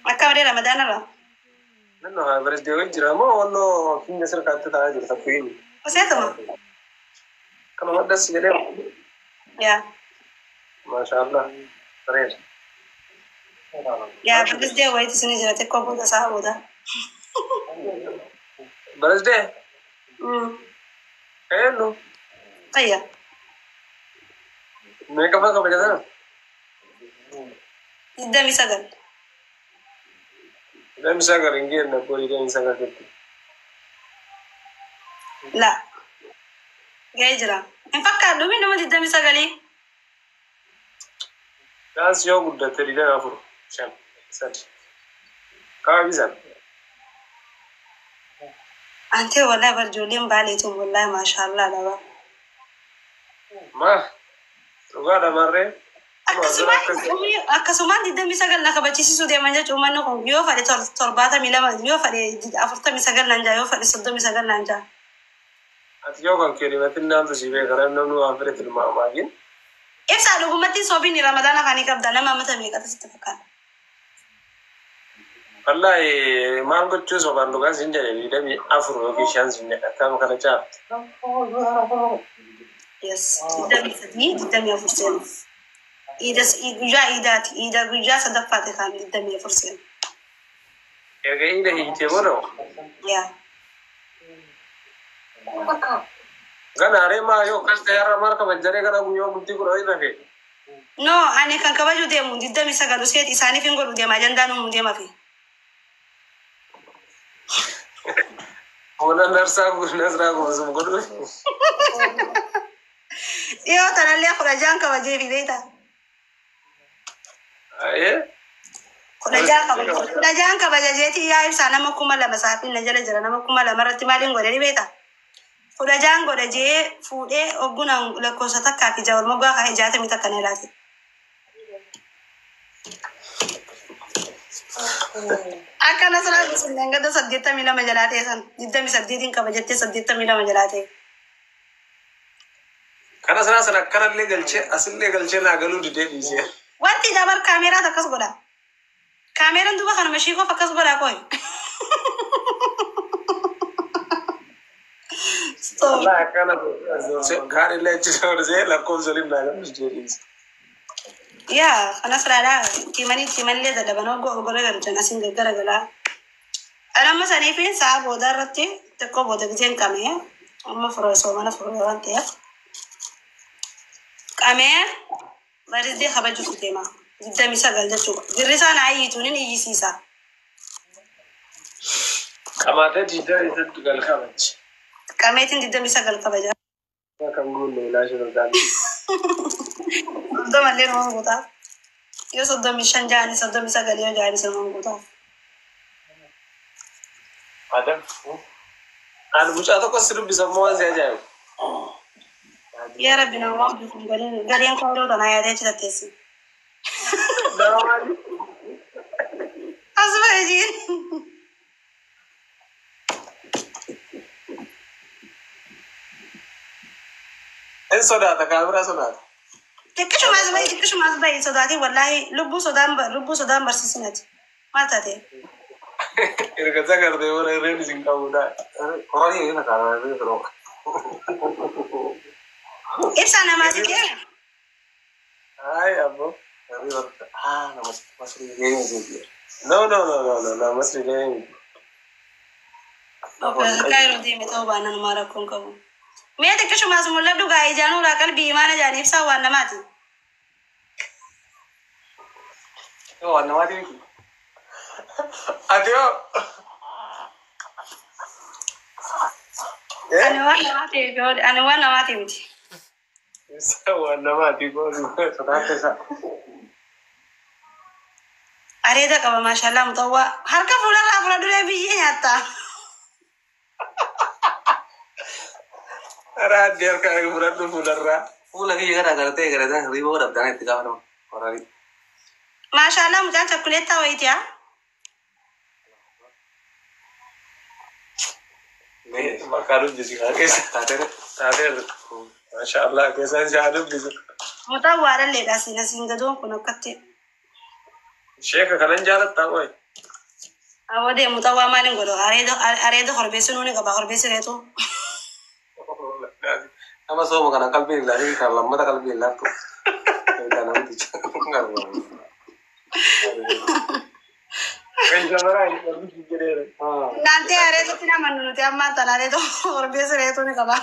Akka malee Ramadaana irraa. Nanno haa bareeddee wayii jira moo wannoo finya sirkaatti taa'aa jirta kuyin. Useetuma. Kana maddas jedhee. Yaa. Maashaallah. Bareeda. Yaa birthday wayiitu sini jira xiqqoo booda sa'a booda. Bareeddee. Eenyu. Fayya. Meeqa fa'a kabajatan? 29. 29 hin geenne abboo 29 jetti. La. Ga'ee jira. Hin fakkaadhu min nama 29. Daansi yoo guddatte 24, 5, 3. Kaabisa. Antee wallahi bar ijoolleen baaleetu wallahi maashaallah dhaba. Ma dhugaadha marree. Akkasumaan 29 na kabachiisisuu deeman jechuun uummanni kun yoo fedhe 72 yoo fedhe 49 naan jaa yoo fedhe 39 naan jaa. Ati yoo kan kee himatin naantu si beeka namni waan fedhe tilmaamaa jin. Ibsaa dhugumatti sobiin Ramadaana afaanii qabda nama amata meeqatu sitti fakkaata? Wallahi maal gochuu sobaan dhugaa sin jedhe 24 yookiin 5 sin jedhe akkam kana caabte. Yes, 23, 24 seenuuf. Iida guyyaa iidaati. Iida guyyaa sadaffaati kan 24 seenu. Erga iida hiitee booda. Yaa. Ganaaree maa yoo akkas ta'e har'a maal kabajaree gara guyyaa bultii kudha irra fe'e. No, ani kan kabaju deemu 29 useet isaaniif hin godhu deema ajandaan uumuu deema fi. Hola narsaa nasraa gubsum godhu. Dhiyoo tanallee 16 kabajee fi beektaa. Ayee. 16 kabaja. 16 kabaja jeetii yaa ibsaa nama 2000 saafiin na jala jira nama 2000 irratti maaliin godhe ni beektaa? 16 godhe jee fuudhee oggunaan lakkoofsa takkaa fi ja'a wal moggaa kaa'ee 61 na laate. Akka Nasraa Bisulleen gada 82 jalaa ta'e san 28 qaba jettee 82 jalaa ta'e. Kana sanaa sana akkanallee galchee asillee galchee naa galuu didee dhiisee. Wanti dabar kaameeraatu akkas godha. Kaameeraan duuba kanuma ishii qofa akkas godha qoy. Stop. Wallahi akkana kaanillee achi doorsee lakkoofsa waliin naa galuu didee dhiise. Yaa kana siraadhaa timanii timanillee dadhaban oggoo oggoree galchan asiin gaggara galaa. Anamma sanii fi sa'a booda irratti xiqqoo booda giseen qamee amma furee soomana furee waan ta'eef qamee barisdee kabajuuf deema. 29 jechuudha. Girrisaa naa iyyitu nin iyyisiisa. Qamaatee 29 kabaji. Qameetiin 29 kabaja. Kan guunne ilaashu danda'an. 30 illee nama guutaaf. Yoo 35 ja'anii 39 yoo ja'anis nama guutaaf. Adam. Ani mucaa tokko si dubbisa immoo waan si ajaa'ibu. Yaa Rabbi nama waan beekuun galeen galeen kooloo tanaa yaadee achi tatteessi. Nama maali? As ba'e jiin. In sodaata kaameraa sodaata. Xiqqishuma as ba'i xiqqishuma as ba'i sodaatii wallaahi lubbuu sodaan lubbuu sodaan barsiisinati. Maal taate? Erga sagartee booda irreen isin qabudha. Horii inni karaa irree firoo. Ibsaa namaa si kee? Ay abbo. Irree barta. Ah nama masrii deemee jiru. No no no no no no masri deemi. Kaayiroo deeme ta'uu baannaan maal rakkoon qabu. Mee xiqqishuma as mul'adhu gaa ijaanuuraa qalbii imaana jaanii ibsaa waan namaati. Waan namaati miti. Ati yoo. Ani waan namaati ani waan namaati miti. Ibsaa waan namaati goonu. Sodaata isaa. Areeda qaba maashaallah mutawwaa harka fuularraa fura duree biyyee nyaatta. Raaddi harka fudhadhu fuularraa. Fuula kiyya gara garatee garatee riiboo dhabdaan itti gaafatamu. Horii. Maashaallah mucaan chakkuleettaa wayiiti haa. Mee maqaa dubbisi kaa keessa. Taateera. Taateerra. Maashaallah keessaan si haa dubbisu. Mutawwaadhalleedha asiin asiin gadoon kun akkatti. Sheeka kanan jaalattaa qoy. Awwa deemu xawwaa maaliin godhu areeda korbeessi nuuni qaba korbeessi reetu. Nama sooma kana qalbiin ilaalii kan lammata qalbiin ilaaftu. Kan namticha. Kan shamaraa hin qabdu jedheera. Naantee areedatti nama nuti ammaan tana areeda korbeessi reetu ni qaba.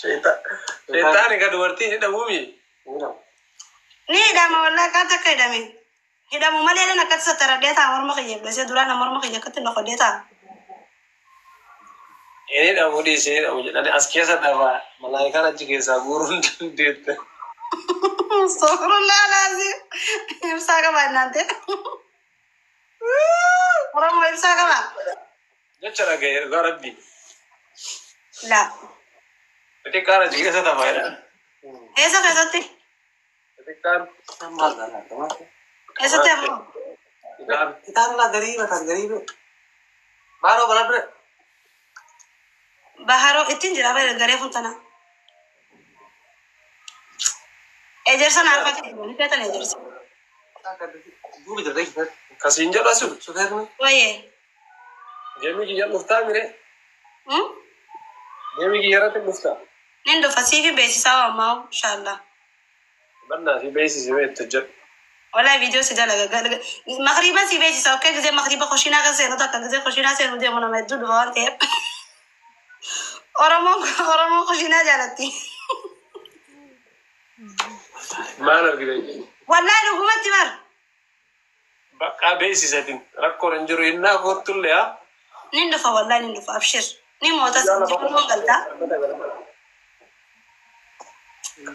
Sheexaani ka dubartiin hidhamuumi. Ni hidhama wallaahi kan takka hidhame. Hidhamu malee dan akkatti sattaradhee ta'a morma kiyya bilesee duraan morma kiyya akkatti loqodee ta'a. Inni hidhamu dhiisi hidhamu jedhani as keessa dhabaa malaayikaan achi keessaa guuruu hin dandeette. Astaghfirullah alazim. Ibsaa qaba naantee. Oromoo ibsaa qaba. Jecha dhagaye dhugaa rabbi. Laa. Xixiqqaan achi keessa dhabaa jedhan. Eessa keessatti? Xixiqqaan. Eessatti hafu? Xixiqqaan. Kitaabni gariiba kan gariiba. Baaroo bara dure. Baharoo ittiin jira bare garee funtana. Ejersa naaf fakkii ni feetan ejersa. Duubi jirre shufeer. Kasiin jedhu asu. Shufeerni. Wayyee. Deemii kiyya dhuftaa mire. Deemii kiyya irratti dhuftaa. Nin dhufa siifi beeksisaa waammaa inshaallah. Bannaa fi beeksisi beektu jedhu. Walaa viidiyoo si dalaga. Makriiba si beeksisa okkee gisee makriiba koshinaa kan seenu takka gisee koshinaa seenu deemu nama hedduu dhufa waan ta'eef. Oromoon koshinaa jaalatti. Maal argite? Wallaahi dhugumatti bar. Bakka beeksisatiin rakkoon hin jiru innaa koottullee haa. Nin dhufa wallaahi nin dhufa abshir. Ni moota si galtaa.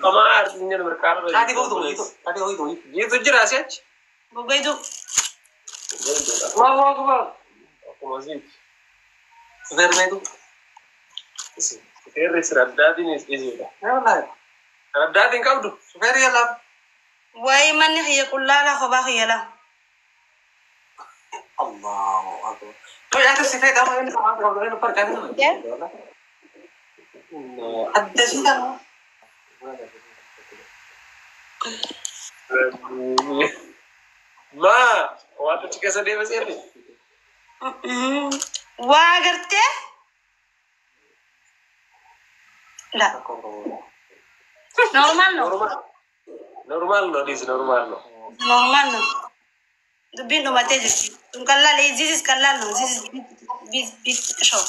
Qamaa aartiin jedhu mirqaana. Kaati gootu jiitu. Kaati gootu jiitu. Jiitu jira asiachi. Goggoitu. Allahu akbar. Akkuma asiiti. Shufeerri meetu. Seerri siraddaatiin isiidha. Wallaahi. Siraddaatiin qabdu. Shufeerri yallaa. Wayi manni kiyya qullaa kophaa kiyya laa. Allahu akbar. To yaata sifee gaafa inni qabaatu qabdu inni farqaa inni. Adda si kana. Maa waanta achi keessa deeme seerri. Waa agartee? La. Normal no. Normal no dhiisi normal no. Normal no. Dubbiin dhumatee jirti. Kun qallaal this is qallaal no. This is big big big show.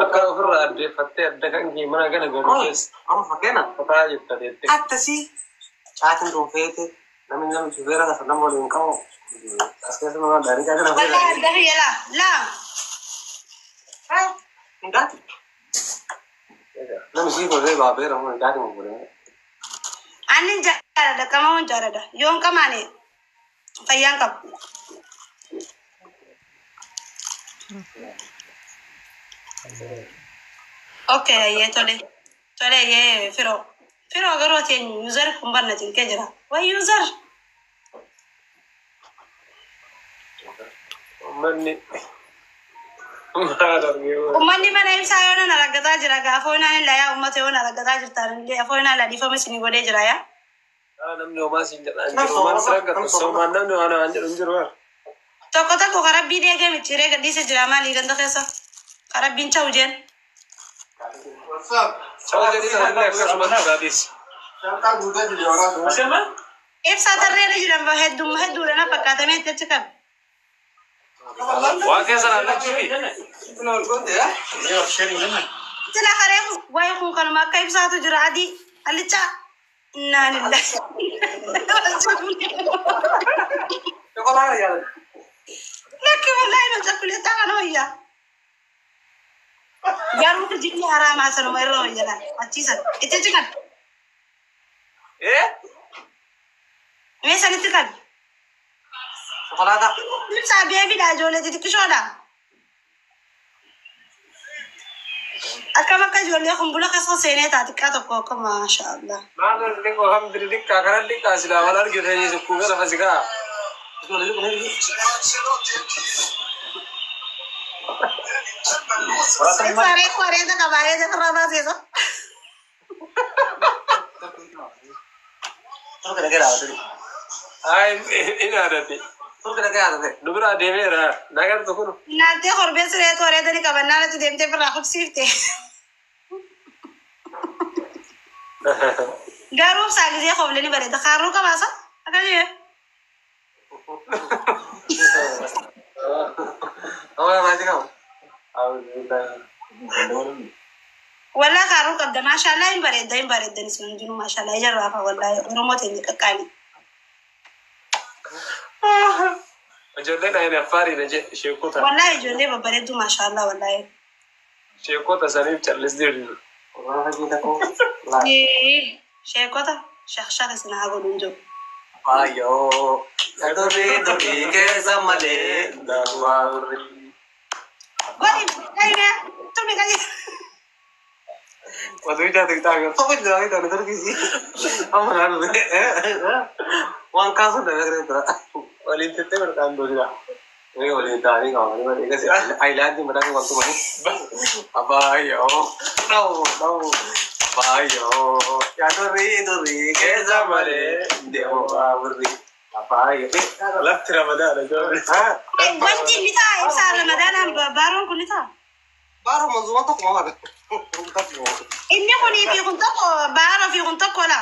Akka ofirraa addeeffattee adda kan kee mana kana godhu keessa. Amma fakkeena. Fataa jetta teettee. Akkasii caatiin tun feete namni namni shufeera kasa nama waliin qabu as keessa nama gaarii caatiin hafe. Wallaahi adda kiyya laa. Laa. Hin taati. Namni sii godhee baabeera mun hin taati mun godhee. Ani jaaladha qamamuun jaaladha. Yoon qamaane fayyaan qabu. Okay, ayyee tole. Tole ayyee firoo. Firoo garuu ati eenyu user kun barna cinqee jira. Way user. Uummanni maal argee Uummanni mana ibsaa yoo na raggataa jira gaafa hoonaan illaa yaa uummata yoo na raggataa jirtaan illee afoo hoonaan dhiifama isinii godhee jira yaa. Namni homaa siin jedhaa hin jiru. Maal si raggatu? Soomaan namni waan waan jedhu hin jiru. Tokko tokko karabbii deegee micciiree gadhiise jira maalii ganda keessa. Karabbiin cha'u jeen. Cha'u jedhii sanillee akkasumas dhugaatiis. Ibsaa tarreera jiran heddumma hedduudha na fakkaatamee itti achi qabe. Waa keessa naannachuufi. Sila karee wayi kun kanuma akka ibsaatu jira adii allichaa. Innaa lillahi. Lakki wallahi ma chakkuleettaa kana wayyaa. Garuu jinni haraamaa sanuma irra wayya achiisan itti achi qabe. Mee sanitti qabe. Shokolaataa. Ibsaa beebiidha ijoollee xixiqqishoodha. Akkam akka ijoollee kumbula keessa seenee taa xiqqaa tokko akka maashaallah. Maal xixiqqoo kam xixiqqaa kana xiqqaa silaa wal argitanii sukkuumee lafa si ka'a. Ibsaa reefu areeda qaba areeda irraa baaseesa. Turki dhaqee dhaabate. Ay, inaadati. Turki dhaqee dhaabate. Nu biraa deemeera. Nagartu kun. Naantee korbeessi reetu wareedani qabannaa natti deemtee birraa hubsiifte. Garuu ibsaa gisee kofle ni bareeda. Kaarruu qabaasa? Akka jee. Awwa maal qabu? Walaa kaarruu qabda. Maashaallah hin bareedda hin bareeddan isin hundinuu maashaallah ijarraa fa wallaahi Oromoo ta'e qaqqaali. Ijoolleen ayin affaariidha jedhe sheekota. Wallaahi ijoollee babbareedduu maashaallah wallaahi. Sheekota saniif callisnee jiru. Sheekota shaqshaq isin haa godhu hin jiru. Faayoo. Durii durii keessa malee. Daawwaa burri. Godhi dhayine tumi qaji. Waduun jaatu taa'ee tokko jira ta'e turkisi. Amma naan waan kaasuu danda'e tura. Waliin tettee mirqaan doonidha. Ini waliin ta'anii qabanii malee egas ayilaandii mataa wantu malee. Abaayoo. Dhawu dhawu. Abaayoo. Yaa durii durii keessa malee. Deemaa burri. Abaayoo. Lafti ramadaadha ijoollee. Wanti inni ta'a ibsaa ramadaanaan baaroon kun ni ta'a. Baaroo manzumaa tokko maal? Inni kunii fi kun tokko baaroo fi kun tokko la.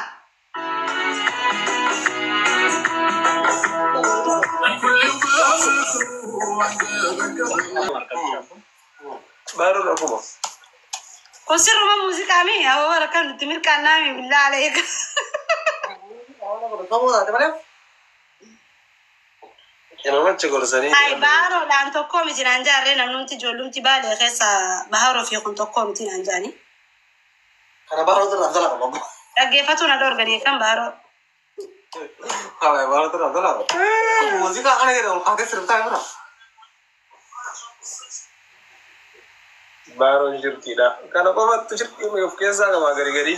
Baaroon akkuma. Kun sirruma muuziqaa mi? Awwa warra nuti mirqaannaa mi billaa aleeka. Namicha gorsanii. Ay baaroodhaan tokko miti naan jaarree namnumti ijoollumti baalee keessa baharoo fi kun tokko miti naan jaani. Kana baaroo irraa dhala qaba. Dhaggeeffatu na dhoorganii kan baaroo. Kana baaroo irraa dhala qaba. Muuziqaa kana jedhamu kaatee sirbitaa jira. Baaroon shirkiidha. Kana qofattu shirkii of keessaa qaba gari gari.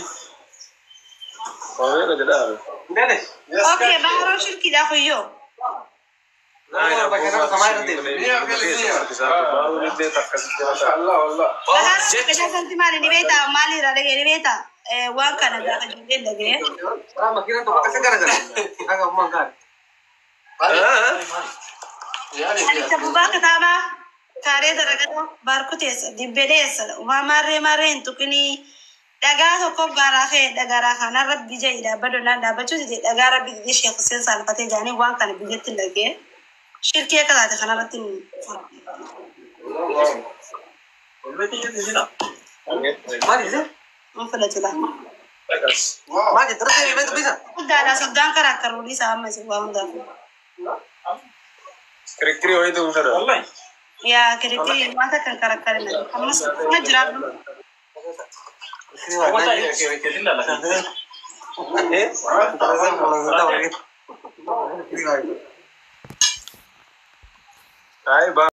Wameeqa jedhaa. Ndeene. Okay baaroo shirkiidha kuyyoo. Baaroon illee akkasitti jira. Baharoo keessatti maali ni beektaa maali irraa dhagee ni beektaa waan kana gaafa ijoolleen dhagee. Makiinaan tokko akkasii gara jala. Haga ammaan kaane. Ani sababaa kitaabaa kaaree daragata baarkuteessa dibbedeessa waa maarree maarree hin tuqinii dhagaa tokko baaraa kee dhagaraa kana rabbi ja'i dhaabbadonnaan dhaabbachuu dide dhagaa rabbi dide sheekh Hussein saalfatee jaanii waan kana biyyatti dhagee shirkii akka taate kanarratti hin Maal jette? hin filatila. Maal jette? Irratti beektu bisa? Guddaadha soddaan karaa akka ruulii isaa amma isin waa hundaaf. Kirikkirii wayiitu hin fedha. Yaa kirikkirii waan takka hin karakkarina ammas ma jiraadhu. Ay,